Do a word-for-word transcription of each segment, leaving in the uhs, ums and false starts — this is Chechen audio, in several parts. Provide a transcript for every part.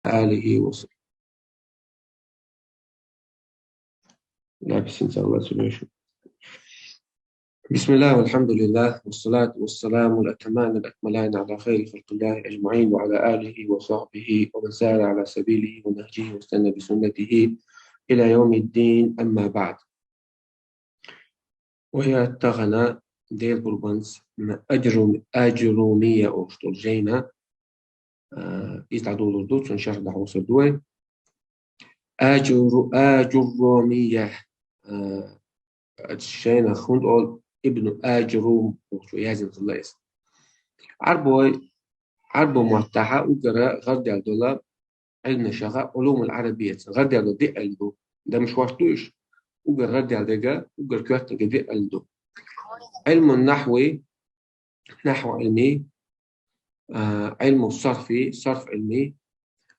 آله وصحبه. لا، بس إن شاء الله سمعش. بسم الله والحمد لله والصلاة والسلام الأتمان الأكملان على خير خلق الله أجمعين وعلى آله وصحبه ومن سار على سبيله ونهجه واستنى بسنته إلى يوم الدين، أما بعد. Вай тахана дел бурбанс аджрум-, аджрумия оштол жайна, а, из дӀадолалур ду, цун шарх дӀахьовсар ду вай. Аджру-, аджуррумия, а, шайна хунд ол ибну Аджрум, бохучо язин хилла из. Арбой, арбо маттахьа угара гӀардел дола Ӏилмнашаха, Ӏулумул Ӏарабияца гӀардел дола диъ Ӏилм ду. Дамаш варт ду иш, угар гӀардел дега, угар коьртнага диъ Ӏилм ду. Ӏилму нахви, нахв Ӏилми, а, Ӏилму сарфи, сарф Ӏилми,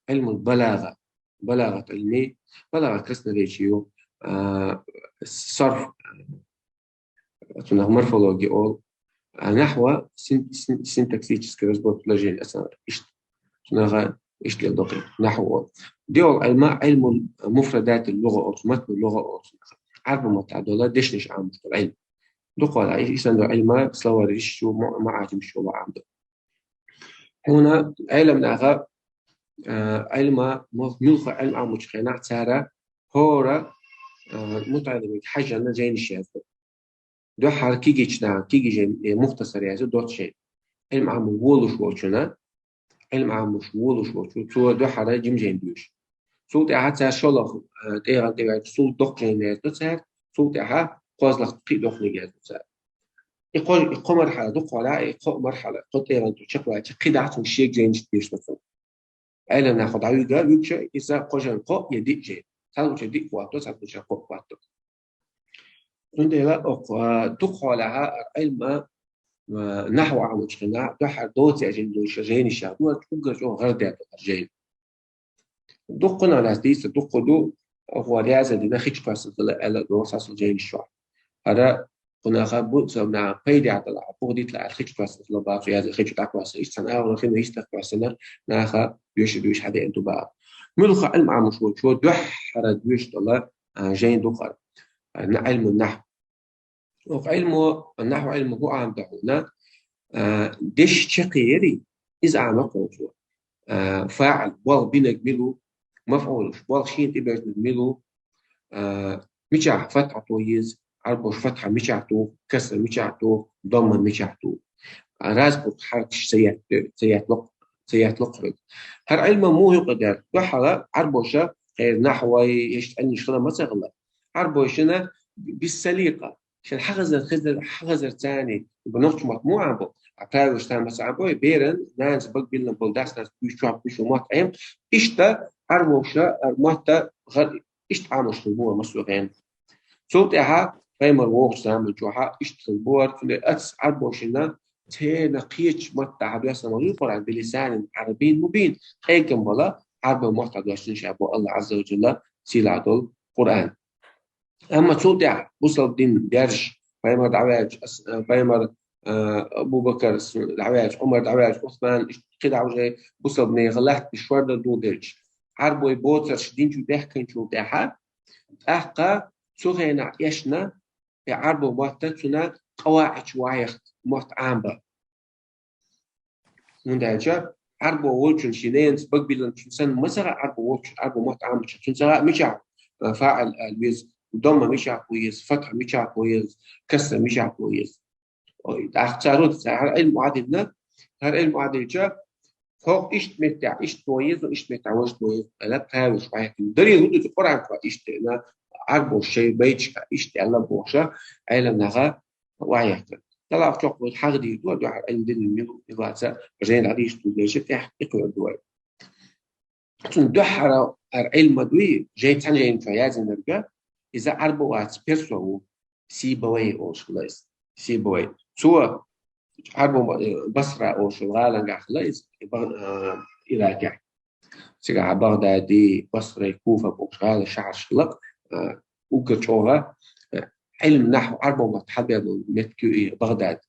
Ӏилму балагӀа, балагӀат Ӏилми, балагӀа красноречию, а, сарф, цунах морфологи ол, а, нахва син-, син-, синтаксический разбор предложений, асан ишт. Цунаха ишт лел докъи, нахва ол. Диол Ӏилма Ӏилму муфрадатил лугӀа ол, матну лугӀа ол. Арбу матта дола дешнаш Ӏамуш Ӏилм. Дукхала, и-, исан до Ӏилма словарь ишчу, ма-, маӀажим шу ва Ӏамду. Хьуна Ӏилмнаха, а, Ӏилма, мул-, мулха Ӏилм Ӏамуч хена цара, хора, а, муталибик хьажана жайниш язду. Дуьххьара кигична, кигижен, э, мухтасар язду доцшен. Ӏилм Ӏаму волуш волчуна, Ӏилм Ӏамуш волуш волчу, цо дуьххьара жимжен дуьш. Цул тӀаьхьа цар шолах, э, тӀегӀан тӀеваьчу, цул доккха жен язду цар, цул тӀаьхьа кхозлах кхи дохниг язду цар. И кхо, и кхо мархьала дукхала, и кхо мархьала, кхо тӀегӀан тӀу чакхвача, кхи дахцун шег жен деш доцун. Ӏилмнаха дӀавига, вуьгча, иза кхо жен кхо, я диъ жен. Цхьалуча диъ хӀотто, цхьалуча кхо хӀотто. Цундела окх, а, дукхалаха Ӏилма, а, нахва Ӏамуч хина, дуьххьара доци жен душа жени ша, дуар угар чӀо гӀардя дуар жен. Дукхуна нас дийца, дукху ду, хӀо ряза дина хич кваса дала ала до сасу жени шо. Ара кунаха бу замна пайда дала, бу дитла хич кваса дала бацу яза хич кваса, иш цан агъла хина истах квасана, наха юши душ хада энту ба. Мулха Ӏилм Ӏамуш ву, чо дуьххьара душ дала, а, жен духар. А, на Ӏилму нахв. Ох Ӏилму, нахв Ӏилму ху Ӏам дахуна, а, деш чакхери, из Ӏама кхочу. А, фаӀил, бол бинаг милу, мафӀулуш, бол шин тӀибежнаг милу, а, мичахь фатхьа то ез, Ӏарбош фатхьа мичахь то, касра мичахь то, домма мичахь то. А, разбур хьаркаш цаят, цаят лох, цаят лох хьуд. Хьар Ӏилма мухи къадар, дуьххьала Ӏарбоша, хӀер нахвай, еш Ӏилмиш хила мацагъала. Ӏарбошина бис саликъа. Шен хьахазар, хазар, хьахазар цани, бу нохч мат му Ӏамбо. А правилаш там мас Ӏамбо, беран, нанс баг биллан бол, дас нас бюш чуап бюш мат Ӏем. Ишта Ӏарбоша, ар матта гъар, ишта Ӏамуш бу масу гӀен. Цул тӀаьхьа пайхамар воху заман чохьа ишта хил буар, цундела ац Ӏарбошина цена кхечу матта хьадоьсна ма вуй Къуръан, билисанин Ӏарабин мубин, къегам бала Ӏарбо матта доьсна ша бу Аллах Азза ва Джалла сийлахь долу Къуръан. Амма цул тӀаьхьа бусалба дин баьржа, пайхамар дӀаваьлча, ас-, э, пайхамар, э, Абу Бакар с-, дӀаваьлча, Ӏумар дӀаваьлча, Усман, иш-, кхидӀа уже бусалба нехан латта шорда дугӀу делча, Ӏарбой боцарш дин чу бехканчул тӀаьхьа, тӀаккха цу хенахь эшна, и Ӏарбо мотта цуьнан къаваӀидаш ваьхна мотт Ӏамба. ХӀунда аьлча Ӏарбо волчун ши ненас багбиллан чун санна, масала Ӏарбо волчун, Ӏарбо мотт Ӏамбачун, цун сага мичахь, э, фаӀил аьлла веза, домма мичахь бу еза, фатхьа мичахь бу еза, касра мичахь бу еза. Ой, тӀаккха цара ду, цара хӀара Ӏилма Ӏадилна, хӀара Ӏилма Ӏадилча, хӀокху иштта меттехь иштта бо еза, иштта меттехь важа бо еза, аьлла, правилаш ваьхна. Далил хӀун ду, Къуръан чохь иштта дина, Ӏарбоша шайн байташка иштта аьлла бохуша, Ӏеламнаха ваьхна. Далахь чохь вай хьагӀ дийр ду, дуьхьал Ӏилма дина мила, мила ваца, жайна дӀадийш ду, деши тӀехь тӀекхуьур ду вай. Цуьнан дуьххьара ара Ӏилма дуй, жай цхьана жайна чохь яздинарг, иза Ӏарбо вац, персо ву, Сибавай олуш хилла иза. Сибавай. Цо Ӏарбо, э, Басра олуш гӀалангахь хилла иза, Ба-, э, Иракехь. Цигахь Багдади, Басрай, Куфа бохуш гӀала шахьарш хилла, э, уггар чӀогӀа, э, Ӏилма нахьу Ӏарбо мотт хьабер долу меттиг ю и Багдад,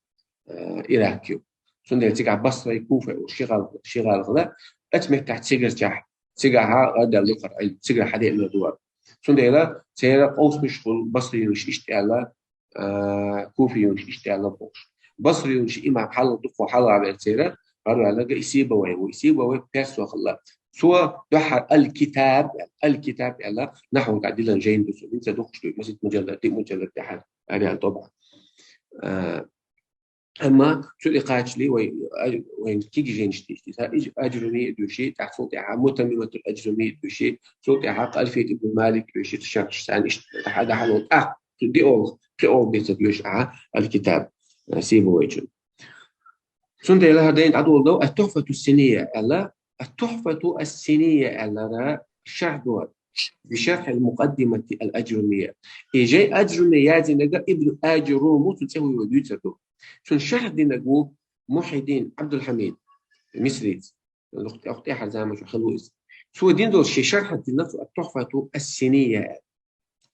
э, Ирак ю. Цундела цигахь Басрай, Куфа олуш ши гӀала, ши гӀала хилла, оцу меттехь цигарчахь Цигахьа гӀадал дукхар Ӏилма, цигахьа деана дуар. Цундела церан къовсамаш хул, басрийнаша иштта аьлла, а, куфийнаша иштта аьлла бохуш. Басрийнаша имам хьалха дукха хьалха вер церан, гӀарваьлларга и Сибавай ву, и Сибавай персо хилла. Цо дуьххьара аль-Китаб, аль-Китаб аьлла, нахьван тӀа диллина жайна ду цо, хӀинца дукхаш ду, масит муджаллад, диъ муджаллад тӀехьа, арал тоба. А, Амма цу тӀе кхачале вай, вайн кегий жайнаш дийшаде, Аж-, Аджруми а дуьйший, тӀаккха цул тӀехьа Мутаммиматуль Аджруми а дуьйший, цул тӀехьа Альфият ибн Малик дуьйший, шархьаш царна иштта тӀехьа дахьало тӀаккха цу диъолгӀа, кхиолгӀа бецар дуьйш ахьа аль-Китаб, а, Сибавайчун. Цундела хӀара дайна дӀадоладу ат-Тухфату ас-Синийя аьлла, ат-Тухфату ас-Синийя аьллара шархь ду, би шархь аль-Мукъаддимати аль-Аджрумийя. И жай Аджруми яздинарг Ибн Аджрум ву, цун цӀе хӀу ю дуьйцур ду. Цунна шархь динарг ву Мухьиддин Ӏабдулхьамид, мисриец. Оха тӀехьара заманчохь хилла ву иза. Цо дина долу шен шархь дина цо ат-Тухфату ас-Синийя аьлла.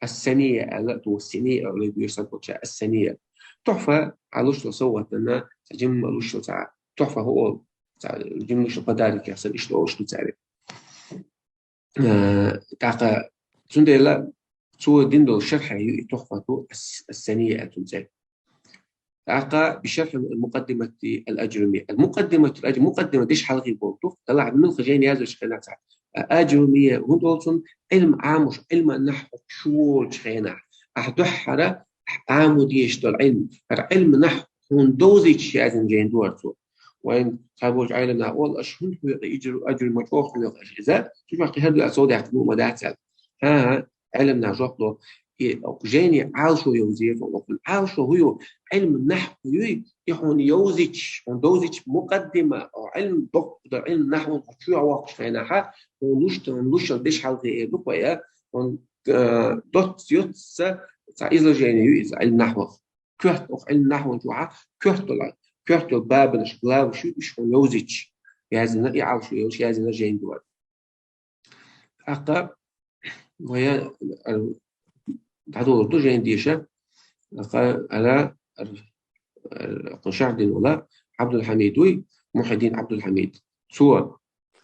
Ас-Санийя аьлла, цо Синийя аьлла, дуьйцуш санна болча ас-Санийя. Тухфа, Ӏа луш долу совгӀатана, цхьа жимма луш долу цхьа Тухфа хӀу олу, цхьа жимма луш долу подарок яхсан иштта олуш ду цаьрга. Э, тӀаккха цундела цо дина долу шархь ю и Тухфату ас-, ас-Санийя аьлла цуьнан цӀе. ТӀаккха бишархь аль-Мукъаддимати аль-Аджруми. Аль-Мукъаддимату аль-Аджруми, мукъаддима дешхьалхе болу ду, талахь муьлхха жайна яздеш хенахь цхьа. Аджрумия, хӀунда олу цунна Ӏилма Ӏамош, Ӏилма нахьу чу волчу хенахь. Ахь дуьххьара, ахь Ӏамо дезаш долу Ӏилма. ХӀара Ӏилма нахьу хьуна довзийча яздина жайна ду хӀара цо. Вайн цхьаболчу Ӏелам наха олу, аша хӀунда хьоькху Аджру-, Аджруми, ма чӀогӀа хьоькху аша иза, цу чохь кхин хӀара ду аьлла сов даьккхина ма дац аьлла. ХӀан-хӀа, Ӏелам наха жоп ло, и оцу жайни Ӏалашо йовзийра, оцу Ӏалашо хӀу ю, Ӏилма нахьу юй, и хьуна йовзийча, хьуна довзийча мукъаддима, о, Ӏилма доккха дар, Ӏилма нахьу хьуна чу воккхуш хенахьа, хьуна луш, хьуна лушал дешхьалхе эр ду-кх вай, а, хьуна, э, доцца, йоцца, цхьа изложение ю иза, Ӏилма нахьух. Коьрта, оха Ӏилма нахьун чохьа, коьрта долу, коьрта долу бабанаш, главаш ю, уьш хьуна йовзийча, яздина, и Ӏалашо йовзийча, яздина жайна ду хӀара. ТӀаккха вай, а, дӀадолур ду жайна деша, тӀаккха ара, ара, ара, кху шархь дина вола Ӏабдулхьамид вуй, Мухьиддин Ӏабдулхьамид. Цо,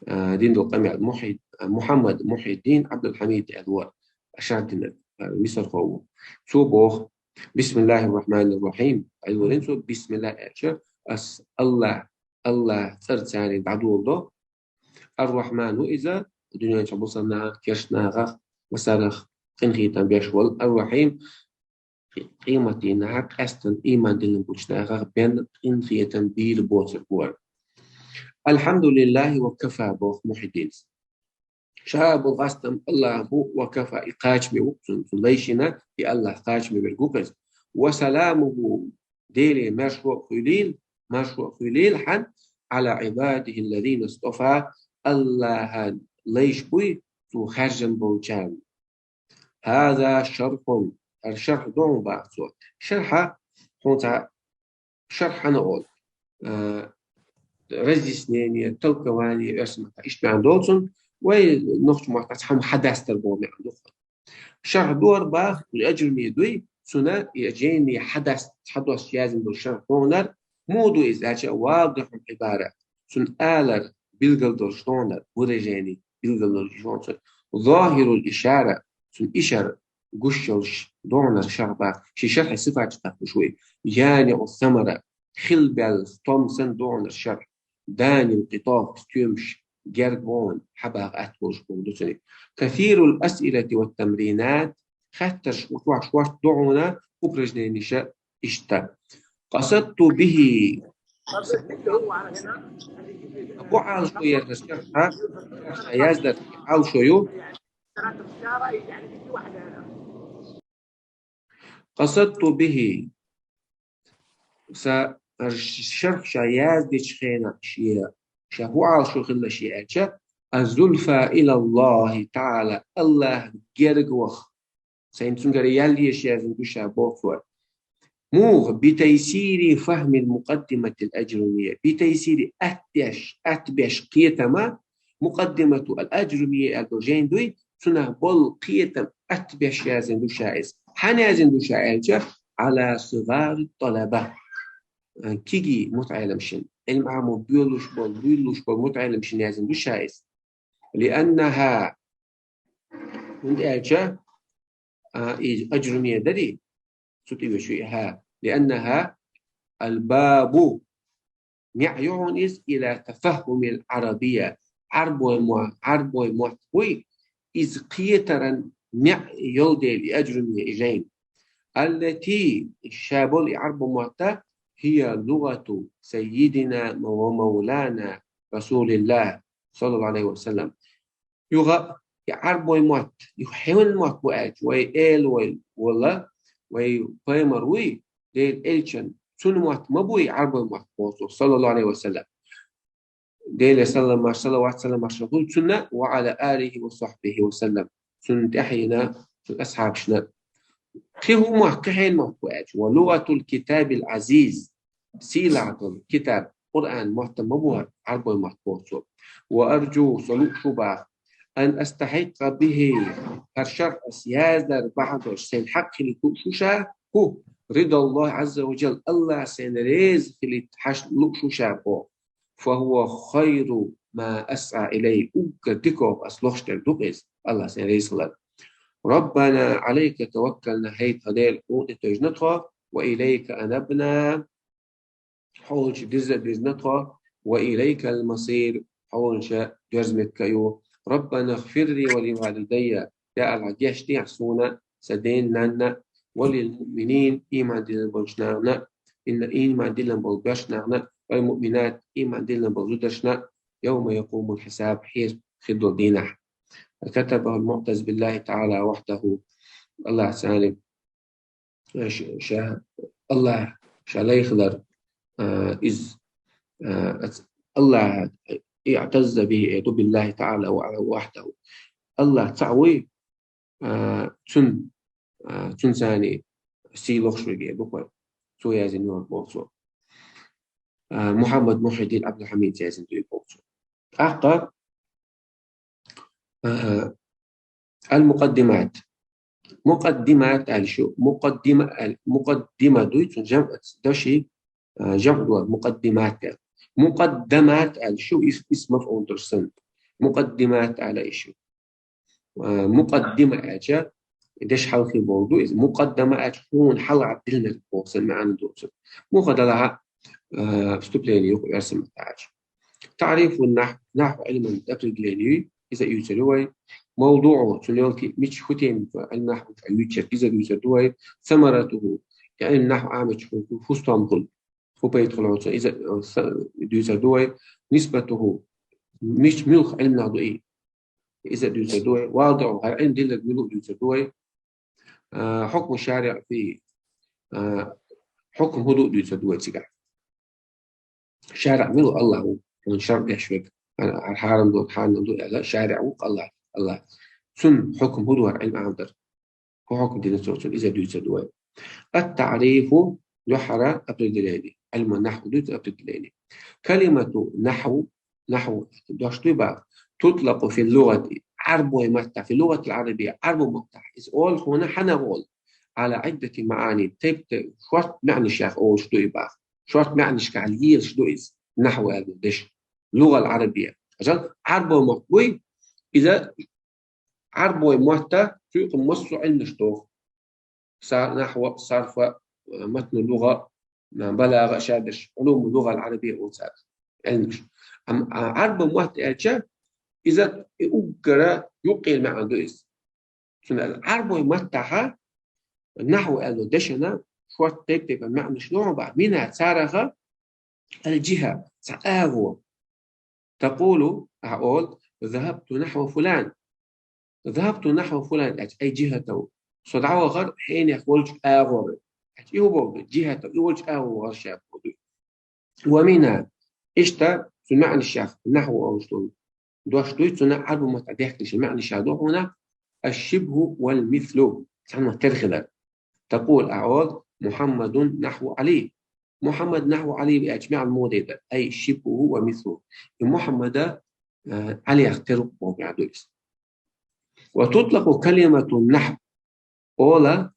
а, дина долу къамел Мухьид-, а, Мухьаммад Мухьиддин Ӏабдулхьамид аьлла вара, шархь дина, а, мисархо ву. Цо боху: «Бисмиллахир-рахманир-рахим». Айлорин цо: «Бисмиллах», аьлча, ас Аллах, Аллах цӀарца дӀадолу до. Ар-Рахман ву иза, дуьнен чу бусалба нахах, керста нахах, массарах къинхетам беш волу. Ар-Рахим, къематдийнахь къаьстина ийман диллина болчу нахах бен къинхетам бийр боцург вара. «Алхьамдулиллахи ва кафа», боху Мухьиддинас. Ша болу къастам Аллаху ва кафа, и кхачаме ву цунна, цу лайшина и Аллах кхачаме верг ву иза. «Ва саламуху», Деле маршо а хуьлийла, маршо а хуьлийла хьан, «Ӏала Ӏибадихи аллазина стафа», Аллахан лайш буй цо хаьржина болчарна. «Хаза шархун», хӀара шархь ду хьуна боху цо. Шархь хьуна цхьа шархь хьана олу, э, разъяснение, толкование, оьрсийн маттахь иштта маьӀна долу цунна, вай нохчийн маттахь цхьа хьадастар боху маьӀна ду хьуна. Шархь ду хӀара боху, Аджруми дуй, цуьнан и жайни хьадаст-, хьадоссуш яздина долу шархь ду хьуна хӀара. Муха ду иза аьлча, вадихьул Ӏибара, цуьнан алар билгал долуш ду хьуна хӀара, выражение билгал долуш ду хьуна хӀара. Захирул ишара, цуьнан ишара гуш йолуш ду хьуна хӀара шархь боху, шен шархье сифаташ дӀахьуш вуй. Яниъу самара, хила баьлла стом санна ду хьуна хӀара шархь. Данил къитоф, стоьмаш герга бу хьуна, хьабаха атта болуш боху ду цуьнан. Касирул асъилати ва тамринат, хаттарш, укхохь шорта ду хьуна, упражнениеш иштта. Къасадту бихи. ХӀун Ӏалашо яра шархьа, шархьа яздар Ӏалашо ю. Къасадту бихи. Сан шархь ша яздечу хенахь шен, ша хӀун Ӏалашо хилла шен аьлча, аззулфа илаллахи таӀала, Аллах герга ваха. Сайн цуьнгара ял еш яздина ду ша боху цо. Муха? Битайсири фахмил мукъаддиматил аджрумия. Битайсири, атбеш, атбеш кхетама, мукъаддимату ал-аджрумия аьлла долу жайн дуй, цунах болу кхетам атбеш яздина ду ша иза. Хьан яздина ду ша аьлча, ала сигари талаба. Киги мутаӀаламшин, Ӏилма Ӏамо боьлуш болу, буьйлуш болу мутаӀаламшин яздина ду ша иза. لأنها, хӀунда аьлча, а, и ажруме дари, цу тӀе вешуй хӀа, لأنها الباب, неӀ ю хьона из, إلى تفهم العربية, Ӏарбой мо-, Ӏарбой мотт буй, из кхетаран неӀ йолу дела и ажруме и жайна. التي, ша болу и Ӏарбой мотт, هي لغة سيدنا ومولانا رسول الله صلى الله عليه وسلم. Юха и Ӏарбой мотт, юха хьенан мотт бу аьлча, вай эла вай волу, вай пайхамар вуй, Делан элчан, цуьнан мотт ма буй Ӏарбой мотт боху цо, صلى الله عليه وسلم. Деле саламаш, салават-саламаш хуьлда цунна, وعلى آله وصحبه وسلم. Цунна тӀаьхьенна, цуьнан асхьабашна. Кхин хӀун мотт, кхин хьенан мотт бу аьлча, ولغة الكتاب العزيز, сийлахь долу китаб, Къуръан мотт ма бу хӀара, Ӏарбой мотт боху цо. وأرجو, со лууш ву боху, أن أستحق به, хӀара шарӀ ас яздар бахьана долуш, сайна хьакъ хилийта лууш ву ша, хӀу, رضا الله عز وجل, АллахӀ сайна реза хилийта хьаш лууш ву ша боху. فهو خير ما أسعى إليه, уггар дикох ас лохуш дерг ду-кх иза, АллахӀ сайна реза хилар. ربنا عليك توكلنا, хӀай тхан Дела, хьуна тӀе тевжина тхо, وإليك أنبنا, хьолчу дирза а дирзина тхо, وإليك المصير, хьолчу дерза меттиг а ю. ربنا اغفر لي ولوالدي, я АллахӀ, гечдехьа суна, сан ден-нанна, وللمؤمنين, ийман диллина болчу нахана, ийман диллина болу дош нахана, والمؤمنات, ийман диллина болу зударшна, يوم يقوم الحساب, хьесап хир долу дийнахь. كتبه المعتز بالله تعالى وحده, АллахӀ царна, ша, ша, АллахӀ ша лайхалар, а, иза, а, АллахӀ, اعتز به, بالله تعالى وحده. АллахӀ цхьаъ вуй, а, цуьнан, а, цуьнан царна сий лохуш верг ду-кх вай. Цо яздина ю боху цо. А, Мухьаммад Мухьйиддин Ӏабдулхьамида яздина ду боху цо. ТӀаккха, а, المقدمات. Мукъаддимат аьлла шу, мукъаддима аьлла, мукъаддима дуй, цуьнан жамӀ, даши, а, жамӀ ду, мукъаддимат аьлла. Мукъаддамат аьлла шу, ис-, исм мафӀул долуш санна. Мукъаддимат аьлла и шу. А, мукъаддима аьлча, деш хьалхе бохург ду иза. Мукъаддама аьлча, хьуна хьалха диллинарг боху сан маьӀна ду цуьнан. Муха делахь а, а, вступление ю-кх оьрсийн маттахь аьлча. تعريف النحو, нахьван Ӏилман определение ю, иза дуьйцур ду вай. موضوعه, цуьнан ялти мича, хӀун тема ю, Ӏилман нахьван чохь юьйцуш ерг, иза дуьйцур ду вай. ثمرته, и Ӏилман нахьва Ӏамийча хӀун, хӀун стом хуьлу, хӀун пайда хуьлу цунах, иза, а, са-, дуьйцур ду вай. نسبته, мича, муьлха Ӏилманах ду и, иза дуьйцур ду вай. واضعه, хӀара Ӏилма дилларг мила ву дуьйцур ду вай. А, حكم الشارع فيه, а, хьукам хӀун ду дуьйцур ду вай цигахь. ШариӀ мила ву, АллахӀ ву, хьуна шарӀ деш верг, хьуна хьарам ду, хьанал ду аьлла, шариӀ ву АллахӀ, АллахӀ. Цуьнан хьукам хӀун ду хӀара Ӏилма Ӏамдар? ХӀун хьукам дина цо цунах, иза дуьйцур ду вай. التعريف, дуьххьара определение. Ӏилман нахьв дуьйцу определение. كلمة النحو, нахьв дош дуй боху, تطلق في اللغة, Ӏарбой маттахь, في اللغة العربية, Ӏарбой маттахь. Иза олу хьуна хьанна олу? على عدة معاني, тайп-тайпа, шорта маьӀнашкахь олуш ду и боху. Шорта маьӀнашкахь лелаш ду иза, нахьв аьлла деш. اللغة العربية. Хьажал, Ӏарбой мотт буй, иза Ӏарбой мотта цуьйкъа массо а Ӏилманаш доху. Са-, нахьва, сарфа, матну лугӀа, балагӀа, ша деш, علوم اللغة العربية олу цаьрга Ӏилманаш. Амма, а, Ӏарбой мотт аьлча, иза и уггара юккъера маьӀна ду иза. Цундела Ӏарбой маттахьа нахьв аьлла дешана шорта тайп-тайпана маьӀнаш ду хьуна боху. منها, царех, الجهة, цхьа агӀо. تقول, ахьа олу, ذهبت نحو فلان. ذهبت نحو فلان, аьлча, أي جهة. Со дӀавахара хьенех волчу агӀор. Аьлча, и хӀун бохург ду? جهة, и волчу агӀор вахара ша бохург ду. ومنها, иштта, цу маьӀнашех нахьв олуш долу дош дуй, цунна Ӏарбой маттахь дехкина ши маьӀнаш ду хьуна: الشبه والمثل, цхьана тера хилар. تقول, ахьа олу, محمد نحو علي. Мухьаммад нахьву Ӏали аьлча маьӀна муха дайта? أي شبهه ومثله. И Мухьаммада, а, Ӏалех тера бохург ду иза. وتطلق كلمة النحو. Ола,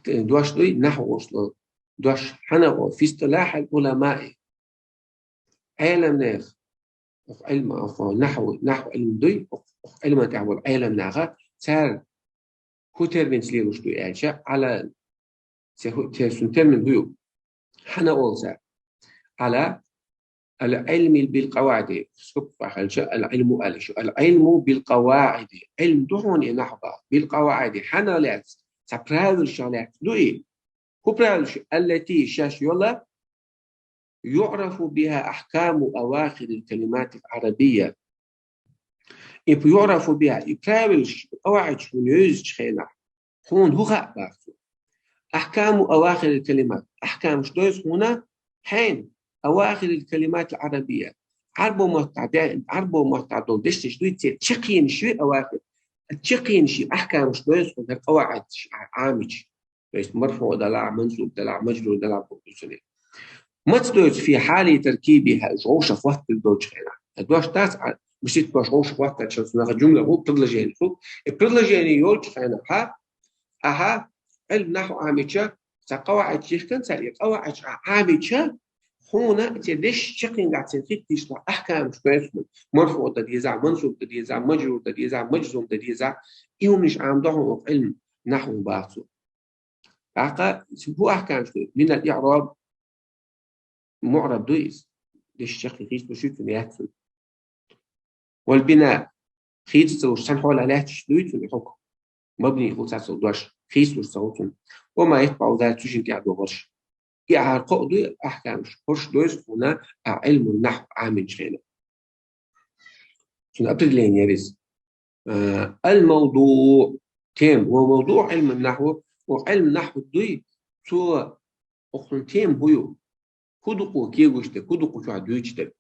дош дуй, нахьв олуш долу дош хьанна олу? في اصطلاح العلماء. Ӏеламнех, оха Ӏилма, оха нахьв, нахьв Ӏилма дуй, оха Ӏилман тӀехь болу Ӏелам наха, цара хӀун терминца лелаш ду аьлча, Ӏала, церан термин хӀун ю? Хьан олу цара? Ӏала, ал-Ӏилми бил къаваӀиди, скобка хилча, ал-Ӏилму аьлла шу, ал-Ӏилму бил къаваӀиди, Ӏилм ду хьуна и нахьва, бил къаваӀиди, хьан лаьцна, цхьа правилаш лаьцна ду и. ХӀун правилаш, аллати шаьш йола, юӀрафу биха ахкаму авахирил калиматил арабия. И юӀрафу биха, и правилаш, къаваӀидаш хьуна йовзачу хенахь, хьуна хӀун хаьа боху цо? Ахкаму авахирил калимат, ахкамаш дойзу хьуна хьенан авахирил калиматил арабия. Ӏарбо маттахь де-, Ӏарбо маттахь долу дешнаш дуй, церан чаккхенаш ю авахир. Чаккхенаш ю, ахкамаш дойзу хьуна хӀара къаваӀидаш Ӏамича. То есть марфуӀ далахь, мансуб далахь, мажрур далахь боху цуьнан. Маца доьцу фи хьали таркибиха, уьш вовшах хӀоттийна долчу хенахь. Ткъа дош дац, а, мисит дош вовшах хӀоттийначу наха жумла хӀу, предложение хӀу. И предложение йолчу хенахь, ахьа, Ӏилм нахьу Ӏамича, цхьа къаваӀид йихкина цара, и къаваӀидаш ахьа Ӏамича, хьуна церан дешнаш чаккхенгахь, церан хӀиттийчохь ахкамаш дойзу хьуна. МарфуӀ дан дезахь, мансуб дан дезахь, мажрур дан дезахь, мажзум дан дезахь, и хӀуманаш Ӏамадо хьуна оцу Ӏилм нахьу боху цо. ТӀаккха хӀун ахкамаш ду? Минал иӀраб, муӀраб ду иза. Дешнаш чаккхе хийцалуш ю цуьнан, яц цуьнан. Вал бина, хийца ца луш, цхьана хьолехь лаьтташ дуй цуьнан хьукм. Мабни хуьлу цхьацца дош, хийцалуш ца хуьлу цуьнан. Ва ма ятбаӀу залик, цу шинна тӀехь догӀурш. И ахьар кхоъ дуй ахкамаш, хӀорш дойзу хьуна ахьа Ӏилмун нахьв Ӏаминчу хенахь. Цуьнан определение яра иза. Э, ал-мавдуӀ, тема. Ва мавдуӀ Ӏилмин нахьв, ва Ӏилм нахьв дуй, цо, оцунан тема хӀун ю? ХӀун ду кхо кегош дерг, хӀун ду кху чохь дуьйцуш дерг?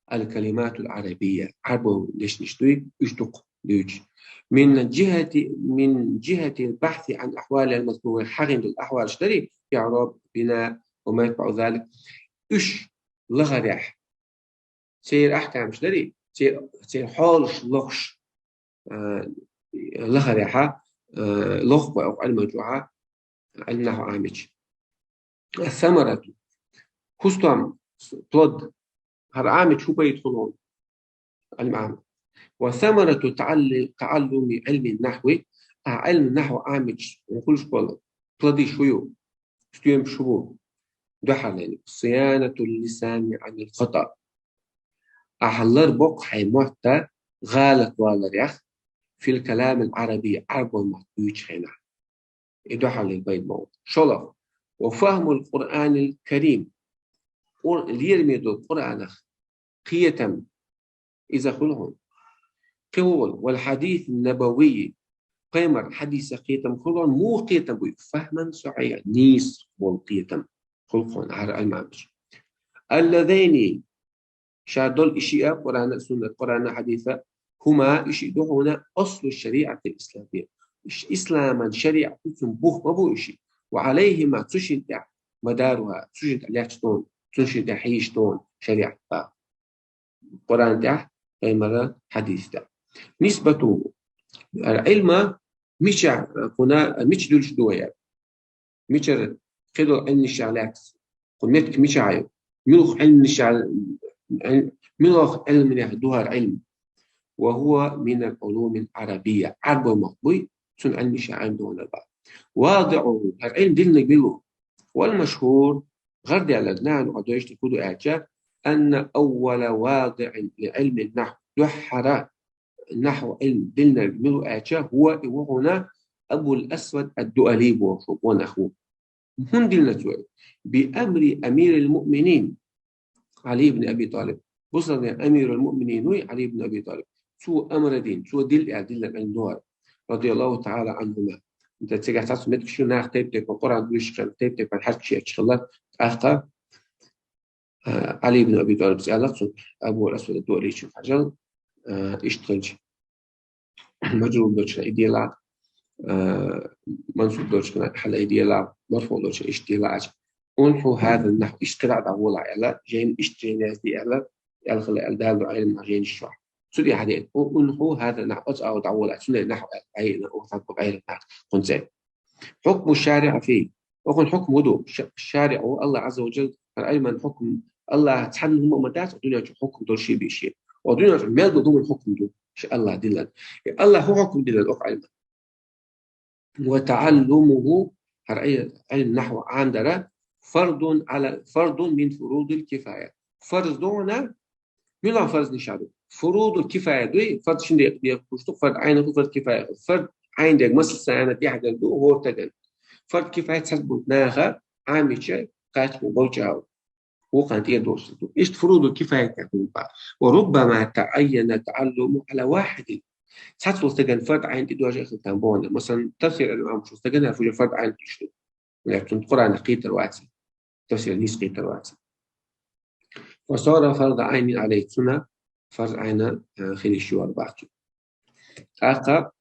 Ал-калиматул арабия, Ӏарбойн дешнаш дуй, уьш ду кху дуьйцуш. Мин жихати, мин жихатил бахьси ан ахвалил мазкур, хьахийна долу ахвалаш дарий, иӀраб, бина ва ма ятбаӀу залик. Уьш лахарехь, церан ахкамаш дарий, церан, церан хьолаш лохуш, а, лахарехьа, а, лоху кхо оцу Ӏилман чохьа, Ӏилм нахьв Ӏамича. Ас-самарату, хӀун стом, плод, хӀара Ӏамича хӀун пайда хуьлу хьуна? Ӏилм Ӏама. Ва самарату таӀалли-, таӀаллуми Ӏилмин нахьви, а Ӏилм нахьв Ӏамича хӀун хуьлуш болу плодаш хӀун ю? Стоьмаш хӀун бу? Дуьххьарлера. Сиянатул лисани анил хатаъ. Ахьа лар боккху хьайн мотта гӀалат валарех, фил каламил Ӏарабий, Ӏарбойн мотт буьйцучу хенахь. И дуьххьарлера пайда боху. ШолгӀа. Ва фахмул Къуръанил карим. Къур-, лераме долу Къуръанах кхетам, иза хуьлу хьуна. Кхин хӀун хуьлу? Вал хьадис набавий. Пайхамар хьадисах кхетам хуьлу хьуна. Муха кхетам буй? Фахман сахьихьан, нийса болу кхетам хуьлу хьуна, хӀара Ӏилман беш. Аллазайни, ша долу и шиъ а, Къуръан а, суннат, Къуръан а, хьадис а, хӀума, и шиъ ду хьуна аслу шариӀатил исламия. Иш-, исламан шариӀат ду, цуьнан бух ма бу и шиъ. Ва Ӏалайхима, цу шина тӀехь, мадаруха, цу шина тӀехь лаьтташ ду хьуна, цу шина тӀехь хьийзаш ду хьуна шариӀат. Къуръан тӀехь, пайхамара хьадис тӀехь. Нисбату, Ӏилма мичахь, кхуна, мича дуьллуш ду вай? Мичара кхидолу Ӏилманаш лаьцна? Кху меттиг мичахь ю? Муьлха Ӏилманаш, Ӏил-, муьлха Ӏилманех ду хӀара Ӏилма? Ва хӀуа минал Ӏулумил Ӏарабия. Ӏарбойн мотт буй, цуьнан Ӏилманаш Ӏилма ду хьуна боху. ВадиӀухӀу, хӀара Ӏилма диллинарг мила ву? Вал машхӀур, гӀардаьлларг, нахьван юкъахь доьшург хӀун ду аьлча, анна аввала вадиӀин ли Ӏилмин нахьв, дуьххьара нахьв Ӏилма диллинарг мила ву аьлча, хӀуа, и ву хьуна Абул Асвад ад-Дуали бохуш ву, вон ах ву. ХӀунда диллина цо? Би амри амирил муъминин Ӏали ибн Аби ТӀалиб. Бусалбанийн амирул муъминин вуй Ӏали ибн Аби ТӀалиб. Цо амр дина, цо дилла аьлла диллина Ӏилма ду хӀара. Радияллаху таӀала Ӏанхума. ХӀунда цигахь цхьацца меттигаш ю, наха тайп-тайпана Къуръан дуьйцуш хилла, тайп-тайпана хьаьркаш ечаш хилла. ТӀаккха, а, Ӏали ибн Аби ТӀалиб цӀе аьлла цунна, Абул Асвад ад-Дуали чу хьажал, а, иштта хилча. Мажрур долчу и делахь, а, мансуб долчу хьала и делахь, марфуъ долчу иштта делахь. УнхӀу хӀаза нахьв, иштта кхидӀа дӀагӀолахь аьлла, жайна иштта жайна яздий аьлла, аьлла хилла аьлла Дала ду Ӏилманах жайнаш чохь. Цу тӀе хьадеана, у-, унхӀу хӀаза нахьв, оцу агӀор дӀагӀолахь, цундела нахьв аьлла, Ӏайина, оцу агӀор Ӏайина нахьв, кхунца. Хьукму шариӀа фи. Оцун хьукм хӀун ду? Ша-, шариӀа ву, Аллах Ӏазза ва Джалла, хӀара Ӏилман хьукм, Аллах цхьанна хӀума ма дац, дуьнен чу хьукм долуш бен бен. Оцу дуьнен чу мел долу хӀуман хьукм ду. Шу Аллах диллан. Э, Аллах хӀу хьукум диллан оха Ӏилма. وتعلمه, хӀара Ӏи-, Ӏилм нахьва Ӏандара, فرض على، فرض من فروض الكفاية. Фарз дона, мила фарз нишаду. Фурудул кифая дуй, фарз шин декъ декъ кушту, фарз Ӏайна ду, фарз кифая. Фарз Ӏайн дег масал сана тяхдан ду, гортаган. Фарз кифая цас бут наха, Ӏамича, качму болчау. Вукъан тӀе дурсу. Ишт фурудул кифая кахун ба. وربما تعين تعلمه على واحد. Цацул стаган фард Ӏайн тӀе дожа хилтан бона. Масалан, тафсир аль-Имам шу стаган фужа фард Ӏайн тӀе шу. Лектун Къуръан хитар ваци. Тафсир нис хитар ваци. وصار فرض عين عليه, цуна фарз Ӏайна, э, хилиш юар бахчу. ТӀаккха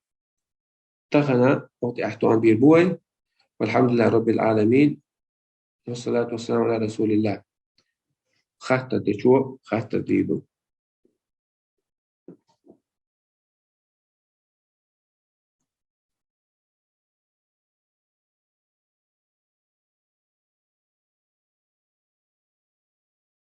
тахана вахт ахтуан бир буай. والحمد لله رب العالمين. والصلاة والسلام على رسول الله. Хаттар дечо, хаттар диду.